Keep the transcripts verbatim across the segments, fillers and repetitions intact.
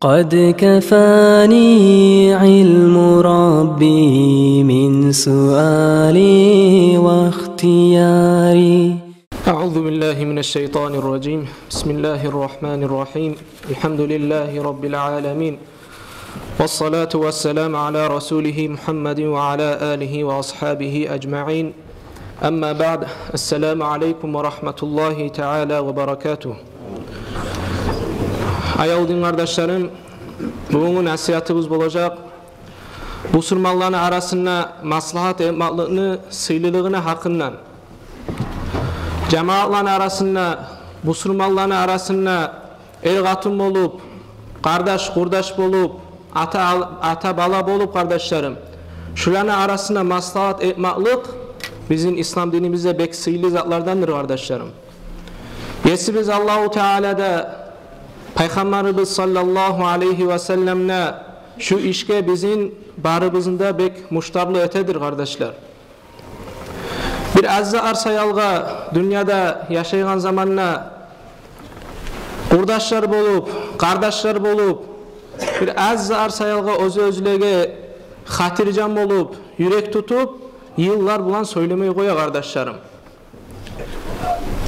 قد كفاني علم ربي من سؤالي واختياري. أعوذ بالله من الشيطان الرجيم. بسم الله الرحمن الرحيم. الحمد لله رب العالمين. والصلاة والسلام على رسوله محمد وعلى آله وأصحابه أجمعين. أما بعد. السلام عليكم ورحمة الله تعالى وبركاته. Аявлу дин къардашларым, бугюнгю насигьатыбыз болажакъ бусурманланы арасында маслагьат этмекликни сыйлылыгъыны гьакъындан. Жамаатланы арасында, бусурманланы арасында эр-къатын болуп, къардаш-къурдаш болуп, ата-ал-, ата-бала болуп, къардашларым, шуланы арасында маслагьат этмеклик бизин ислам динибизде бек сыйлы затлардандыр, къардашларым. Есибиз Аллагьу Таала да, Пайхаммарыбыз саллаллагьу алайгьи ва саллам да шу ишге бизин барыбызны да бек муштарлы этедир, къардашлар. Бир аз-да арсаялгъа дюньяда яшайгъан заманда къурдашлар болуп, къардашлар болуп, бир аз-да арсаялгъа оьзю-оьзлеге хатиржан болуп, юрек тутуп, йыллар булан сёйлемей къоя, къардашларым.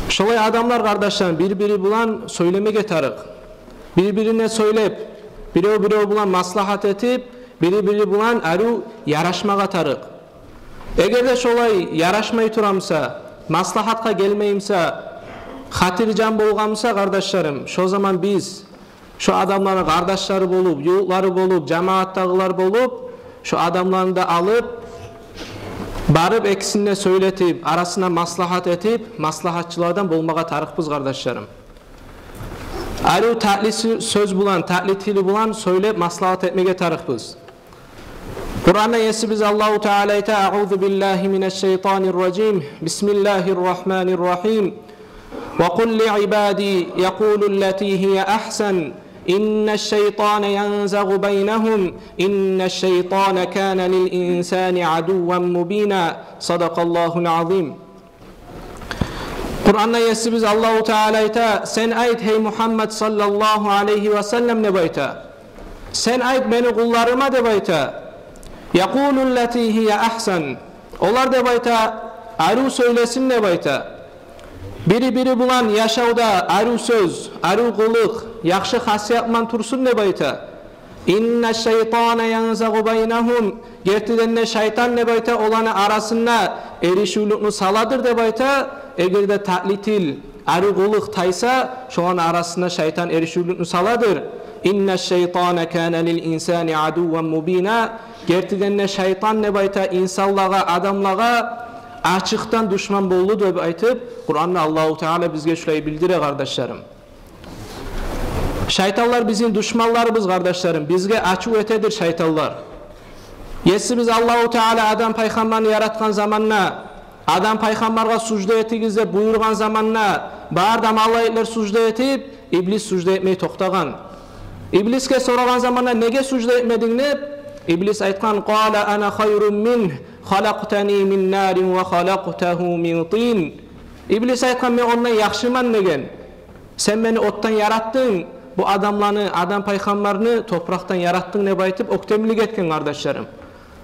Шолай адамлар, къардашларым, бир-бири булан сёйлемеге тарыкъ. Бир-бирине сёйлеп, бирев-бирев булан маслагьат этип, бири-бири булан арив ярашмагъа тарыкъ. Эгер де шолай ярашмай турамса, маслагьатгъа гелмеймсе, хатиржан болгъанмса, къардашларым, шо заман биз шо адамланы къардашлары болуп, ювукълары болуп, жамаатдагъылар болуп, шо адамланы да алып, барып экисин де сёйлетип, арасында маслагьат этип, маслагьатчылардан болмагъа тарыкъбыз, къардашларым. Арив татли сё-, сёз булан, татли тили булан сёйлеп маслагьат этмеге тарыкъбыз. Къуранда Есибиз Аллагьу Таала айта: أعوذ بالله من الشيطان الرجيم. بسم الله الرحمن الرحيم. وقل لعبادي يقولوا التي هي أحسن إن الشيطان ينزغ بينهم إن الشيطان كان للإنسان عدوا مبينا. صدق الله العظيم. Къуранда Есибиз Аллагьу Таала айта: «Сен айт, гьей Мугьаммад саллаллагьу алайгьи ва саллам, — деп айта. — Сен айт мени къулларыма, — деп айта. — يقولوا التي هي أحسن. Олар, — деп айта, — арив сёйлесин, — деп айта. — Бири-бири булан яшавда арив сёз, арив къылыкъ, яхшы хасият булан турсун, — деп айта. — إن الشيطان ينزغ بينهم. Гертиден де шайтан, — деп айта, — оланы арасында эришивлюкню саладыр, — деп айта. — Эгер де татли тил, арив къылыкъ тайса, шоланы арасында шайтан эришивлюкню саладыр. — إن الشيطان كان للإنسان عدوا مبينا. Гертиден де шайтан, — деп айта, — инсанлагъа, адамлагъа ачыкъдан душман болду», — деп айтып, Къуранда Аллагьу Таала бизге шулай билдире, къардашларым. Шайтанлар бизин душманларыбыз, къардашларым, бизге ачув этедир шайтанлар. Есибиз Аллагьу Таала Адам пайхаммарны яратгъан заманда, Адам пайхаммаргъа сужда этигиз деп буюргъан заманда, бары да малайиклер сужда этип, Иблис сужда этмей токътагъан. Иблисге сорагъан заманда: «Неге сужда этмединг?» — деп, Иблис айтгъан: «قال أنا خير منه خلقتني من نار وخلقته من طين». Иблис айтгъан: «Мен ондан яхшыман», — деген. «Сен мени отдан яратдынг, бу адамланы, Адам пайхаммарны топуракъдан яратдынг», — деп айтып, оьктемлик этген, къардашларым.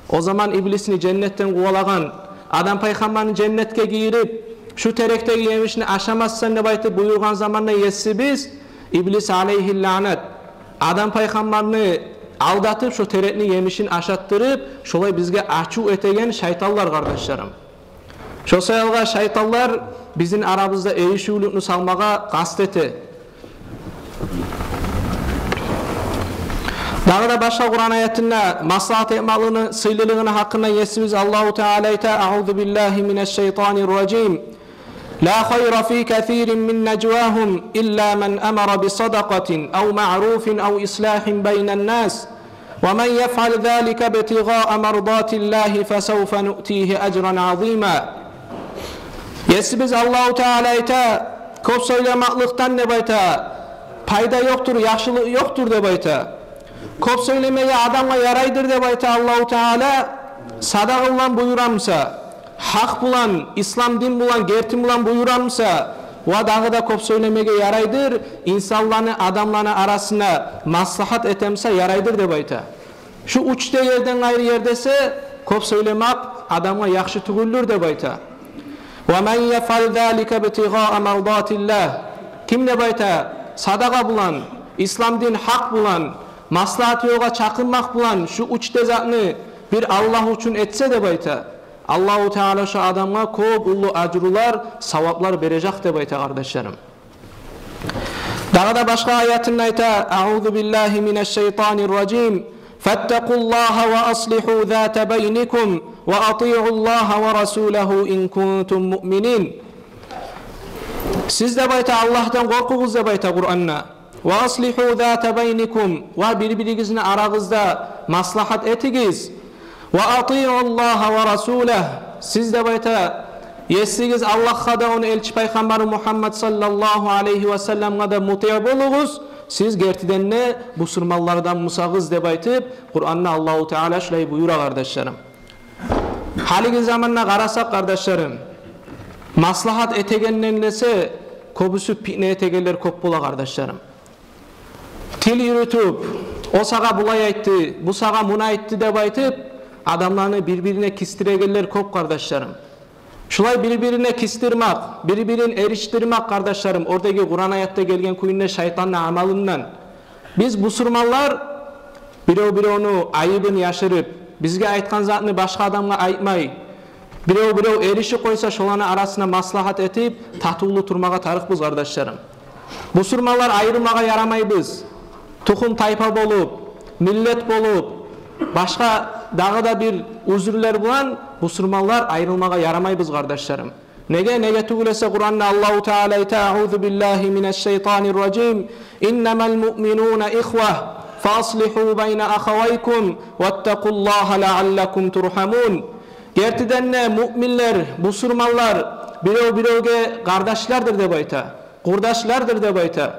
О заман Иблисни женнетден къувалагъан, Адам пайхаммарны женнетге гийирип, «Шу терекдеги емишни ашамассан», — деп айтып буюргъан заманда Есибиз, Иблис алайгьи лаънат, Адам пайхаммарны алдатып, шо терекни емишин ашатдырып, шолай бизге ачув этеген шайтанлар, къардашларым. Шо саялгъа шайтанлар бизин арабызда эришивлюкню салмагъа къаст эте. Дагъы да башгъа Къуран аятында маслагьат этмекликни сыйлылыгъыны гьакъында Есибиз Аллагьу Таала айта: «أعوذ بالله من الشيطان الرجيم. لا خير في كثير من نجواهم إلا من أمر بصدقة أو معروف أو إصلاح بين الناس». «ومن يفعل ذلك ابتغاء مرضات الله فسوف نؤتيه أجرا عظيما». Есибиз Аллагьу Таала айта: «Кёп сёйлемекликден, — деп айта, — пайда ёкъдур, яхшылыкъ ёкъдур, — деп айта. — Кёп сёйлемеге адамгъа ярайдыр, — деп айта Аллагьу Таала, — садагъа булан буюрамса, гьакъ булан, ислам дин булан, герти булан буюрамса, Ва дагъы да кёп сёйлемеге ярайдыр, инсанланы, адамланы арасына маслагьат этемсе ярайдыр деп айта. Шу уьч де ерден къайры ердесе кёп сёйлемек адамгъа яхшы тюгюлдюр деп айта. Ва ман яфъал залика ибтигъаа мардатиллагь. Ким деп айта, садагъа булан, ислам дин гьакъ булан, маслагьат ёлгъа чакъырмакъ булан шу уьч де затны бир Аллагь учун этсе деп айта, Аллагьу Таала шо адамгъа кёп уллу ажрулар, саваплар бережек деп айта, къардашларым. Дагъы да башгъа аятында айта: «Аузу биллагьи минаш шайтанир ражим. Фаттакъуллагьа ва аслигьу зата байникум ва атигьуллагьа ва расулагьу ин кунтум муъминин». Сиз деп айта, Аллагьдан къоркъугъуз деп айта Къуранда. «Ва аслигьу зата байникум», ва бир-биригизни арагъызда маслагьат этигиз. «Ва атигьуллагьа ва расулагь», сиз деп айта, есигиз Аллагьгъа да, ону элчи пайхаммары Мугьаммад саллаллагьу алайгьи ва салламгъа да мутигь болугъуз, сиз гертиден де бусурманлардан бусагъыз деп айтып, Къуранда Аллагьу Таала шулай буюра, къардашларым. Гьалиги заманда къарасакъ, къардашларым, маслагьат этегенден эсе кёбюсю питне этегенлер кёп бола, къардашларым. Тил юрютюп, о сагъа булай айтды, бу сагъа муну айтды деп айтып, адамланы бир-бирине кисдирегенлер кёп, къардашларым. Шулай бир-бирине кисдирмек, бир-бирин эришдирмек, къардашларым, ордагъы Къуран аятда гелген кюйде шайтанны амалындан. Биз бусурманлар бирев-биревню айыбын яшырып, бизге айтгъан затны башгъа адамгъа айтмай, бирев-бирев эришип къойса, шоланы арасына маслагьат этип, татывлу турмагъа тарыкъбыз, къардашларым. Бусурманлар айрылмагъа ярамайбыз. Тухум-тайпа болуп, миллет болуп, башгъа дагъы да бир узурлар булан бусурманлар айрылмагъа ярамайбыз, къардашларым. Неге? Неге тюгюл эсе Къуранда Аллагьу Таала айта: «Аузу биллагьи минаш шайтанир ражим. Иннамал муъминуна ихва, фа аслигьу байна ахавайкум, ваттакъуллагьа лааллакум турхамун». Гертиден де муъминлер, бусурманлар бирев-биревге къардашлардыр деп айта. Къурдашлардыр деп айта.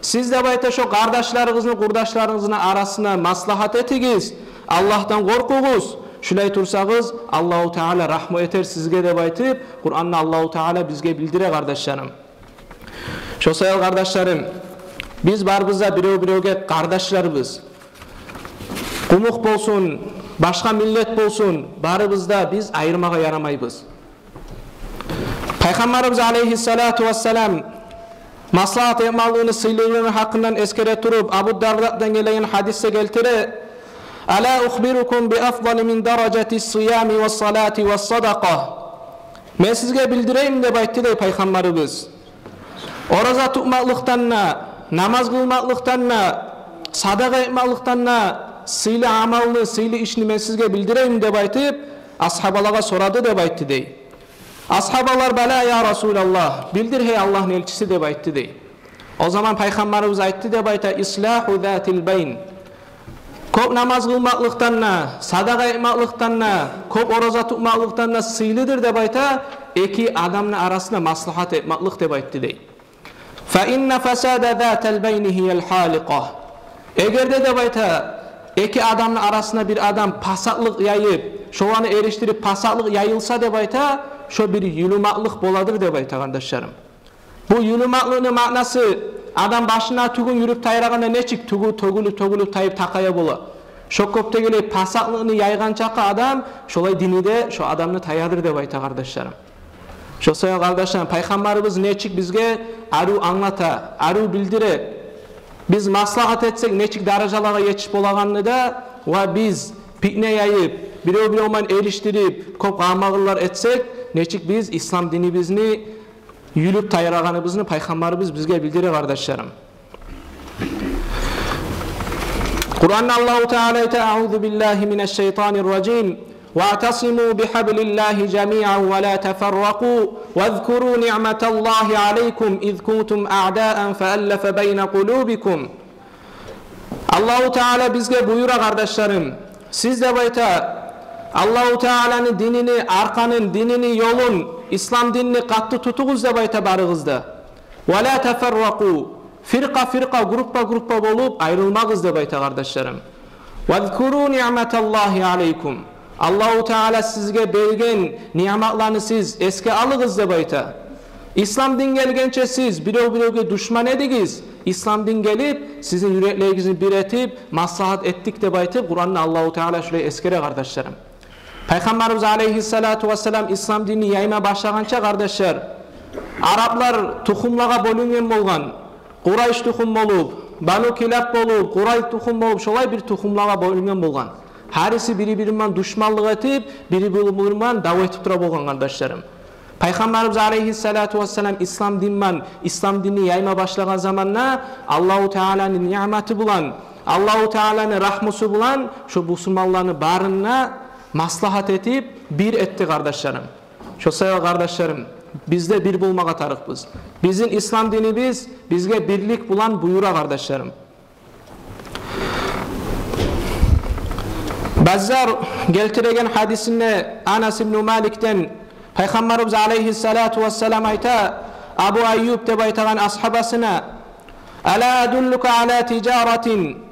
Сиз деп айта, шо къардашларыгъызны, къурдашларыгъызны арасына маслагьат этигиз, Аллагьдан къоркъугъуз. Шулай турсагъыз, Аллагьу Таала рагьму этер сизге деп айтып, Къуранда Аллагьу Таала бизге билдире, къардашларым. Шо саялы, къардашларым, биз барыбыз да бирев-биревге къардашларбыз. Къумукъ болсун, башгъа миллет болсун, барыбыз да биз айырмагъа ярамайбыз. Пайхаммарыбыз алайгьиссалату вассалам маслагьат этмекликни сыйлылыгъыны гьакъындан эсгере туруп, Абу Дардадан гелеген гьадисде гелтире: «Ала ухбирукум би афдали мин даражати ссыями ва ссалати ва ссадакъа?» Мен сизге билдирейимми деп айтды дей Пайхаммарыбыз. Ораза тутмакълыкъдан да, намаз къылмакълыкъдан да, садагъа этмакълыкъдан да сыйлы амалны, сыйлы ишни мен сизге билдирейимми деп айтып, асгьабалагъа сорады деп айтды дей. Асгьабалар: «Бала, я Расулаллагь, билдир, гьей Аллагьны элчиси», — деп айтды дей. О заман Пайхаммарыбыз айтды деп айта: «Ислагьу затил байна». Кёп намаз къылмакълыкъдан да, садагъа этмакълыкъдан да, кёп ораза тутмакълыкъдан да сыйлыдыр деп айта эки адамны арасына маслагьат этмакълыкъ деп айтды дей. «Фа инна фасада затил байна гьиял гьаликъа». Эгер де деп айта, эки адамны арасына бир адам пасатлыкъ яйып, шоланы эришдирип, пасатлыкъ яйылса деп айта, шо бир юлюмакълыкъ боладыр деп айта, къардашларым. Бу юлюмакълыкъны маънасы, адам башына тюгюн юрюп тайрагъанда нечик тюгю тёгюлюп, тёгюлюп тайып такъая бола. Шо кёп дегенлей пасатлыкъны яйгъан чакъы адам, шолай дини де шо адамны таядыр деп айта, къардашларым. Шо саялы, къардашларым, Пайхаммарыбыз нечик бизге арив англата, арив билдире. Биз маслагьат этсек, нечик даражалагъа етишип болагъанны да, ва биз питне яйып, бирев-бирев булан эришдирип, кёп къалмагъаллар этсек, нечик биз ислам динибизни юлюп тайрагъаныбызны Пайхаммарыбыз бизге билдире, къардашларым. Къуранда Аллагьу Таала айта: «Аузу биллагьи минаш шайтанир ражим. Ваътасиму бигьаблиллагьи жамиан ва ла тафарракъу. Вазкуру ниъматаллагьи алайкум из кунтум аъдаан фааллафа байна къулубикум». Аллагьу Таала бизге буюра, къардашларым. Сиз деп айта, Аллагьу Тааланы динини аркъанын, динини ёлун, ислам динни къатты тутугъуз деп айта барыгъыз да. «Ва ла тафарракъу». Фиркъа-фиркъа, группа-группа болуп айрылмагъыз деп айта, къардашларым. «Вазкуру ниъматаллагьи алайкум». Аллагьу Таала сизге берген ниъматланы сиз эсге алыгъыз деп айта. Ислам дин гелгенче сиз бирев-биревге душман эдигиз. Ислам дин гелип, сизин юреклеригизни бир этип, маслагьат этдик деп айтып, Къуранда Аллагьу Таала шулай эсгере, къардашларым. Пайхаммарыбыз алейгьиссалату вассалам ислам динни яйма башлагъанча, къардашлар, араплар тухумлагъа бёлюнген болгъан. Къурайш тухум болуп, Бану Килаб болуп, Къурайш тухум болуп, шолай бир тухумлагъа бёлюнген болгъан. Гьариси бири-бири булан душманлыкъ этип, бири-бири булан дав этип тура болгъан, къардашларым. Пайхаммарыбыз алейгьиссалату вассалам ислам дин булан, ислам динни яйма башлагъан заманда Аллагьу Тааланы ниъматы булан, Аллагьу Тааланы рагьмусу булан шо бусурманланы барын да маслагьат этип бир этди, къардашларым. Шо саялы, къардашларым, биз де бир болмагъа тарыкъбыз. Бизин ислам динибиз бизге бирлик булан буюра, къардашларым. Баззар гелтиреген гьадисинде Анас ибну Маликден Пайхаммарыбыз алейгьиссалату вассалам айта, Абу Айюб деп айтагъан асгьабасына: «Ала адуллука ала тижаратин?»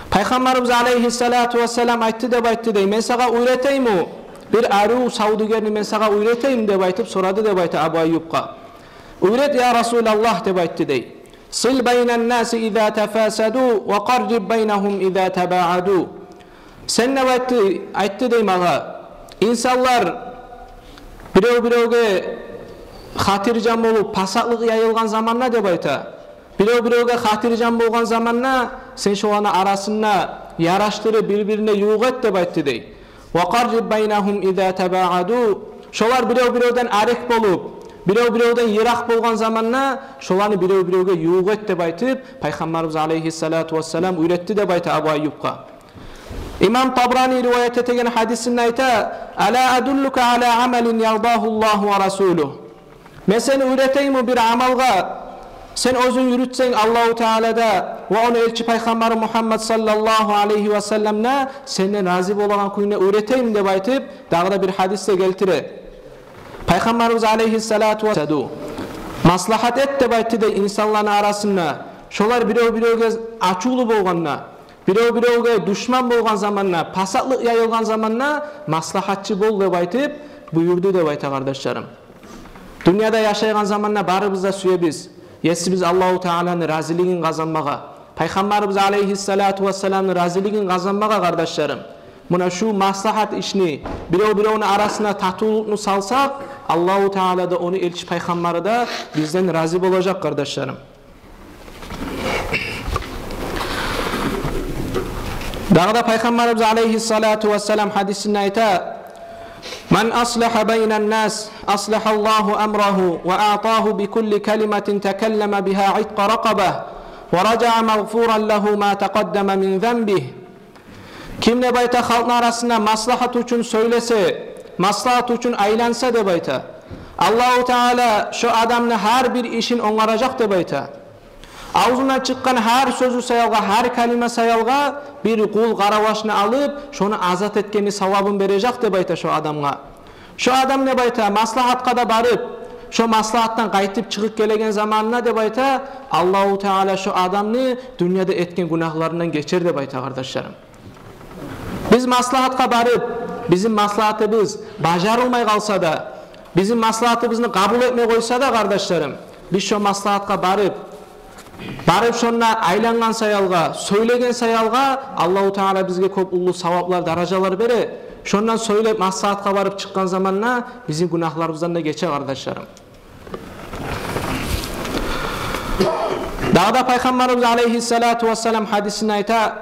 Пайхаммарыбыз алейгьиссалату вассалам айтды деп айтды дей: «Мен сагъа уьйретейимми? Бир арив савдюгерни мен сагъа уьйретейимми?» — деп айтып сорады деп айта Абу Айюбгъа. «Уьйрет, я Расулаллагь», — деп айтды дей. «Сил байнан наси иза тафасаду ва къарриб байнагьум иза табааду». Сен, деп айтды, айтды дей магъа, инсанлар бирев-биревге хатиржан болуп, пасатлыкъ яйылгъан заманда, деп айта, бирев-биревге хатиржан болгъан заманда, сен шоланы арасын да ярашдырып, бир-бирине ювукъ эт, деп айтды дей. «Ва къарриб байнагьум иза табааду». Шолар бирев-биревден арек болуп, бирев-биревден йыракъ болгъан заманда, шоланы бирев-биревге ювукъ эт, деп айтып, Пайхаммарыбыз алейгьиссалату вассалам уьйретди деп айта Абу Айюбгъа. Имам Табрани риваят этеген гьадисинде айта: «Ала адуллука ала амалин ярдагьу Аллагьу ва расулугь?» Мен сени уьйретейимми бир амалгъа, сен оьзюнг юрютсенг, Аллагьу Таала да ва ону элчи Пайхаммары Мугьаммад саллаллагьу алайгьи ва саллам да сенден рази болагъан кюйде уьйретейимми деп айтып, дагъы да бир гьадисде гелтире. Пайхаммарыбыз алайгьиссалату вассалам: «Маслагьат эт, — деп айтды дей, — инсанланы арасында, шолар бирев-биревге ачувлу болгъанда, бирев-биревге душман болгъан заманда, пасатлыкъ яйылгъан заманда маслагьатчы бол», — деп айтып буюрду деп айта, къардашларым. Дюньяда яшайгъан заманда барыбыз да сюебиз Есибиз Аллагьу Тааланы разилигин къазанмагъа, Пайхаммарыбыз алайгьиссалату вассаламны разилигин къазанмагъа, къардашларым. Муна шу маслагьат ишни, бирев-биревню арасына татывлукъну салсакъ, Аллагьу Таала да, ону элчи Пайхаммары да бизден рази болажакъ, къардашларым. Дагъы да Пайхаммарыбыз алайгьиссалату вассалам гьадисинде айта: «Ман аслагьа байнан нас, аслагьаллагьу амрагьу ва аътагьу бикулли калиматин такаллама бигьа итка ракъаба, ва ражаа магъфуран лагьу ма такъаддама мин занбигь». Ким, деп айта, халкъны арасында маслагьат учун сёйлесе, маслагьат учун айланса, деп айта, Аллагьу Таала шо адамны гьар бир ишин онгаражакъ, деп айта. Авзундан чыкъгъан гьар сёзю саялгъа, гьар калима саялгъа бир къул-къаравашны алып, шону азат этгенни савабын бережек, деп айта, шо адамгъа. Шо адам, деп айта, маслагьатгъа да барып, шо маслагьатдан къайтып чыгъып гелеген заманына, деп айта, Аллагьу Таала шо адамны дюньяда этген гюнагьларындан гечер, деп айта, къардашларым. Биз маслагьатгъа барып, бизин маслагьатыбыз бажарылмай къалса да, бизин маслагьатыбызны къабул этмей къойса да, къардашларым, биз шо маслагьатгъа барып, барып шонда айлангъан саялгъа, сёйлеген саялгъа Аллагьу Таала бизге кёп уллу саваплар, даражалар бере. Шондан сёйлеп маслагьатгъа барып чыкъгъан заманда бизин гюнагьларыбыздан да гече, къардашларым. Дагъы да Пайхаммарыбыз алайгьиссалату вассалам гьадисинде айта: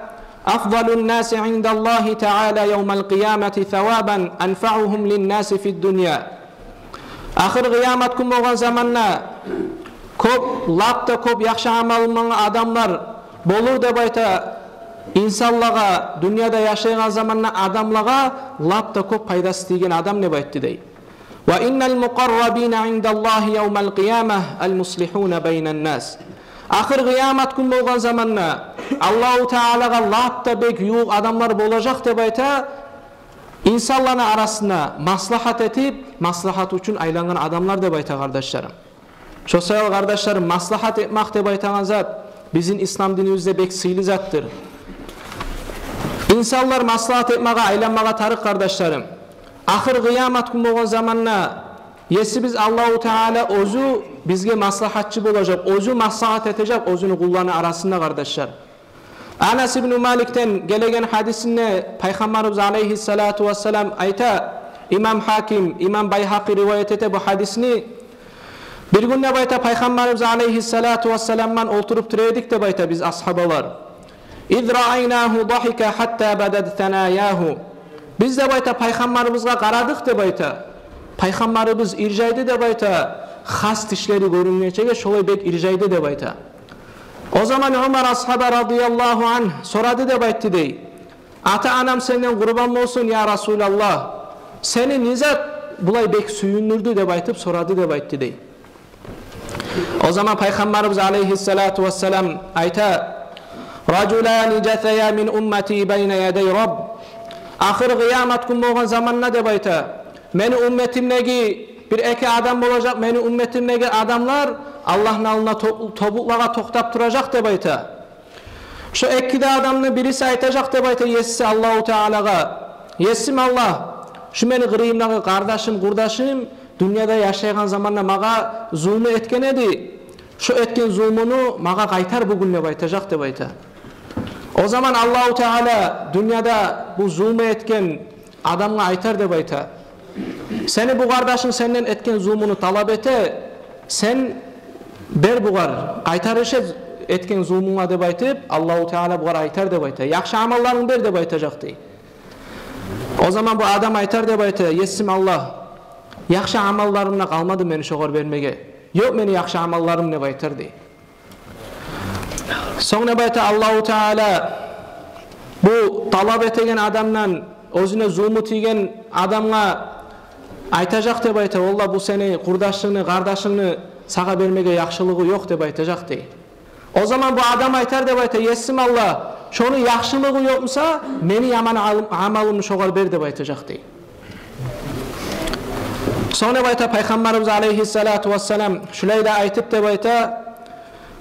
«Афдалун наси индаллагьи таала явмал къиямати савабан анфаъугьум линнаси фид дунья». Ахыр къыямат гюн болгъан заманда кёп, лап да кёп яхшы амалы болгъан адамлар болур, деп айта, инсанлагъа, дюньяда яшайгъан заманда адамлагъа лап да кёп пайдасы тийген адам, деп айтды дей. «Ва иннал мукъаррабина индаллагьи явмал къиямати ал муслигьуна байнан нас». Ахыр къыямат гюн болгъан заманда Аллагьу Таалагъа лап да бек ювукъ адамлар болажакъ, деп айта, инсанланы арасында маслагьат этип, маслагьат учун айлангъан адамлар, деп айта, къардашларым. Шо саялы, къардашларым, маслагьат этмек деп айтагъан зат бизин ислам динибизде бек сыйлы затдыр. Инсанлар маслагьат этмеге айланмагъа тарыкъ, къардашларым. Ахыр къыямат гюн болгъан заманда Есибиз Аллагьу Таала оьзю бизге маслагьатчы болажакъ, оьзю маслагьат этежек оьзюню къулланы арасында, къардашлар. Анас ибну Маликден гелеген гьадисинде Пайхаммарыбыз алайгьиссалату вассалам айта, имам Гьаким, имам Байгьакъи риваят эте бу гьадисни. Бир гюн деп айта, Пайхаммарыбыз алайгьиссалату вассаламман олтуруп тура эдик деп айта биз, асгьабалар. «Из раайнагьу дахика гьатта бадат санаягьу». Биз деп айта, Пайхаммарыбызгъа къарадыкъ деп айта. Пайхаммарыбыз иржайды деп айта, хас тишлери гёрюнген чакъы шолай бек иржайды деп айта. О заман Умар асгьаба радияллагьу ангь сорады деп айтды дей: «Ата-анам сенден къурбан болсун, я Расулаллагь. Сени не зат булай бек сююндюрдю?» — деп айтып сорады деп айтды дей. О заман Пайхаммарыбыз алайгьиссалату вассалам айта: «Ражулани жасая мин уммати байна ядай Рабб». Ахыр къыямат гюн болгъан заманда деп айта, мени умметимдеги бир эки адам болажакъ, мени умметимдеги адамлар Аллагьны алдында то-, тобукълагъа токътап туражакъ деп айта. Шо эки де адамны бириси айтажакъ деп айта Есиси Аллагьу Таалагъа: «Есим Аллагь, шу мени къырыйымдагъы къардашым, къурдашым дюньяда яшайгъан заманда магъа зулму этген эди. Шо этген зулмуну магъа къайтар бугюн», — деп айтажакъ деп айта. О заман Аллагьу Таала дюньяда бу зулму этген адамгъа айтар деп айта: «Сени бу къардашынг сенден этген зулмуну талап эте, сен бер бугъар, къайтарыш эт этген зулмунга», — деп айтып, Аллагьу Таала бугъар айтар деп айта. «Яхшы амалларынг бер», — деп айтажакъ дей. О заман бу адам айтар деп айта: «Есим Аллагь, яхшы амалларым да къалмады мени шогъар бермеге. Ёкъ мени яхшы амалларым», — деп айтар дей. Сонг деп айта Аллагьу Таала бу талап этеген адамдан, оьзюне зулму тийген адамгъа айтажакъ деп айта: «Валлагь, бу сени къурдашынгны, къардашынгны сагъа бермеге яхшылыгъы ёкъ», — деп айтажакъ дей. О заман бу адам айтар деп айта: «Есим Аллагь, шону яхшылыгъы ёкъ буса, мени яман ал-, амалымны шогъар бер», — деп айтажакъ дей. Сонг деп айта Пайхаммарыбыз алайгьиссалату вассалам, шулай да айтып деп айта,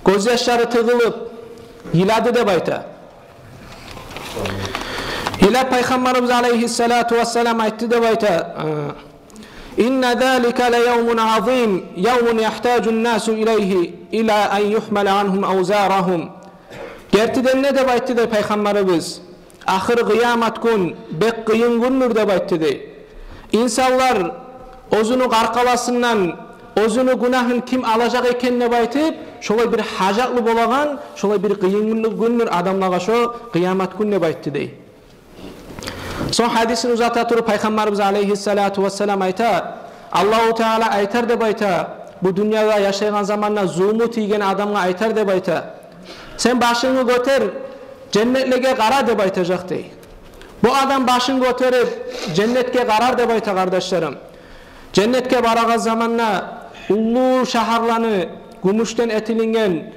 гёзьяшлары тыгъылып, йылады деп айта. Йылап Пайхаммарыбыз алайгьиссалату вассалам айтды деп айта: «Инна залика ла явмун азим, явмун яхтажун насу илайгьи, ила ан юхмала ангьум авзарагьум». Гертиден де деп айтды дей Пайхаммарыбыз, ахыр къыямат гюн бек къыйын гюндюр деп айтды дей. Инсанлар оьзюню къаркъарасындан оьзюню гюнагьын ким алажакъ экен деп айтып, шолай бир гьажатлы болагъан, шолай бир къыйын гюндюр адамлагъа шо къыямат гюн деп айтды дей. Сонг гьадисин узата туруп Пайхаммарыбыз алайгьиссалату вассалам айта: Аллагьу Таала айтар деп айта, бу дюньяда яшайгъан заманда зулму тийген адамгъа айтар деп айта: «Сен башынгны гётер, женнетлеге къара», — деп айтажакъ дей. Бу адам башын гётерип, женнетге къарар деп айта, къардашларым. Женнетге барагъан заманда уллу шагьарланы, гюмюшден этилинген,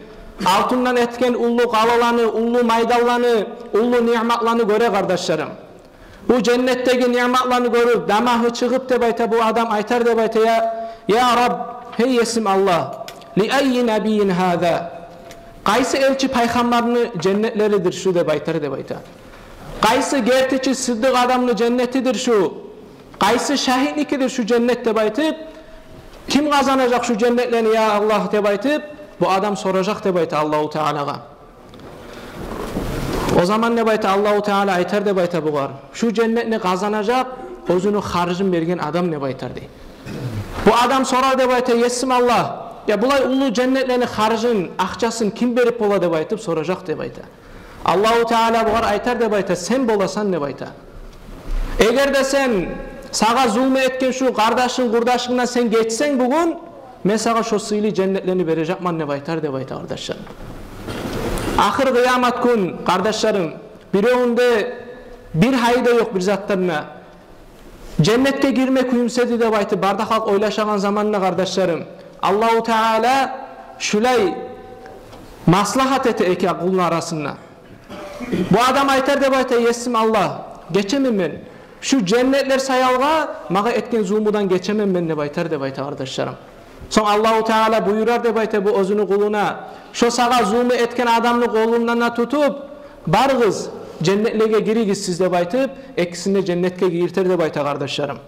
алтындан этген уллу къалаланы, уллу майданланы, уллу ниъматланы гёре, къардашларым. Бу женнетдеги ниъматланы гёрюп, дамагьы чыгъып деп айта, бу адам айтар деп айта: «Я, я Раб, гьей Есим Аллагь, ли айи набийин гьаза? Къайсы элчи, пайхаммарны женнетлеридир шу?» — деп айтар деп айта. «Къайсы гертичи, сыддыкъ адамны женнетидир шу? Къайсы шагьитникидир шу женнет?» — деп айтып, «Ким къазанажакъ шу женнетлени, я Аллагь?» — деп айтып, бу адам соражакъ деп айта Аллагьу Таалагъа. О заман деп айта Аллагьу Таала айтар деп айта бугъар: «Шу женнетни къазанажакъ оьзюню харжын берген адам», — деп айтар дей. Бу адам сорар деп айта: «Есим Аллагь, я булай уллу женнетлени харжын, акъчасын ким берип бола?» — деп айтып соражакъ деп айта. Аллагьу Таала бугъар айтар деп айта: «Сен боласан», — деп айта. «Эгер де сен, сагъа зулму этген шу къардашынг, къурдашынгдан сен гечсенг бугюн, мен сагъа шо сыйлы женнетлени бережекмен», — деп айтар деп айта, къардашлар. Ахыр къыямат гюн, къардашларым, биревню де бир гьайы да ёкъ бир затларына. Женнетге гирме кюймюседи деп айтып, бары да халкъ ойлашагъан заманда, къардашларым, Аллагьу Таала шулай маслагьат эте эки къулну арасында. Бу адам айтар деп айта: «Есим Аллагь, гечемен мен. Шу женнетлер саялгъа магъа этген зулмудан гечемен мен», — деп айтар деп айта, къардашларым. Сонг Аллагьу Таала буюрар деп айта бу оьзюню къулуна: «Шо сагъа зулму этген адамны къолундан да тутуп, барыгъыз, женнетлеге гиригиз сиз», — деп айтып, экисин де женнетге гиртер деп айта, къардашларым.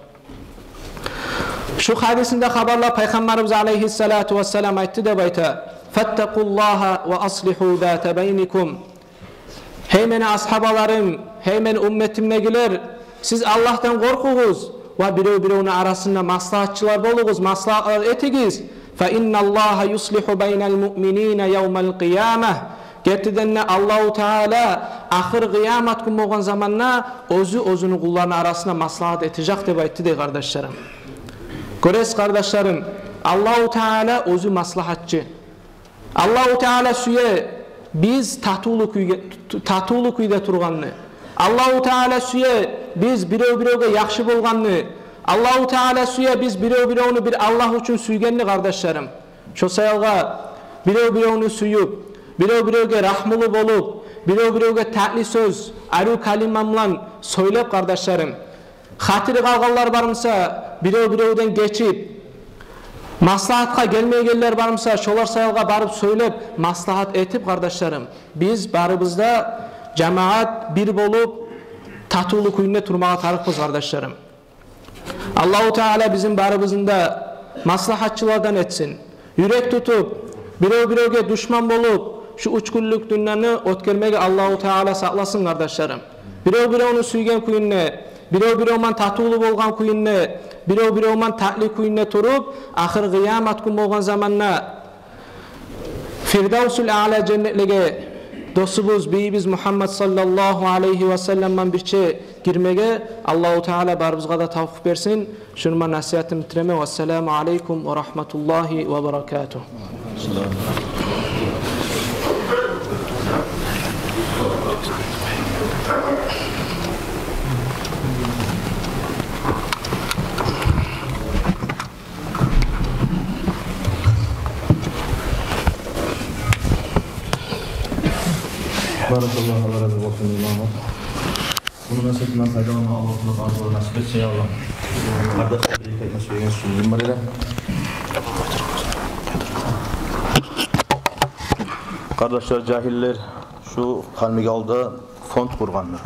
Шу гьадисинде хабарлап Пайхаммарыбыз алайгьиссалату вассалам айтды деп айта: «Фаттакъуллагьа ва аслигьу зата байникум». Гьей мени асгьабаларым, гьей мени умметимдегилер, сиз Аллагьдан къоркъугъуз ва бирев-биревню арасында маслагьатчылар болугъуз, маслагьат этигиз. «Фа инналлагьа юслигьу байнал муъминина явмал къияма». Гертиден де, Аллагьу Таала ахыр къыямат гюн болгъан заманда оьзю оьзюню къулларыны арасында маслагьат этежек деп айтды дей, къардашларым. Гёресиз, къардашларым, Аллагьу Таала оьзю маслагьатчы. Аллагьу Таала сюе биз татывлу кюйге, татывлу кюйде тургъанны. Аллагьу Таала сюе биз бирев-биревге яхшы болгъанны. Аллагьу Таала сюе биз бирев-биревню бир Аллагь учун сюйгенни, къардашларым. Шо саялгъа бирев-биревню сююп, бирев-биревге рагьмулу болуп, бирев-биревге татли сёз, арив калима булан сёйлеп, къардашларым, хатири къалгъанлар бар буса, бирев-биревден гечип, маслагьатгъа гелмейгенлер бар буса, шолар саялгъа барып сёйлеп, маслагьат этип, къардашларым, биз барыбыз да жамагьат бир болуп, татывлу кюйде турмагъа тарыкъбыз, къардашларым. Аллагьу Таала бизин барыбызны да маслагьатчылардан этсин. Юрек тутуп, бирев-биревге душман болуп, шу уьч гюнлюк дюньяны оьтгермеге Аллагьу Таала сакъласын, къардашларым. Бирев-биревню сюйген кюйде, бирев-бирев булан татывлу болгъан кюйде, бирев-бирев булан татли кюйде туруп, ахыр къыямат гюн болгъан заманда Фирдавсул Аъла женнетлеге досубуз, бийибиз Мугьаммад саллаллагьу алайгьи ва саллам булан бирче гирмеге Аллагьу Таала барыбызгъа да тавфикъ берсин. Шуну булан насигьатымны битиремен. Вассаламу алайкум ва рагьматуллагьи ва баракатугь. Баракаллагьу, Аллагь рази болсун, имам. Муну насигьатындан пайдаланма Аллагь Таала барыбызгъа насип этсин, я Аллагь. Къардашлар, бир-эки айтма сюеген сёзюм бар эди. Къардашлар, жагьиллер шу Къалмигалда фонд къургъанлар.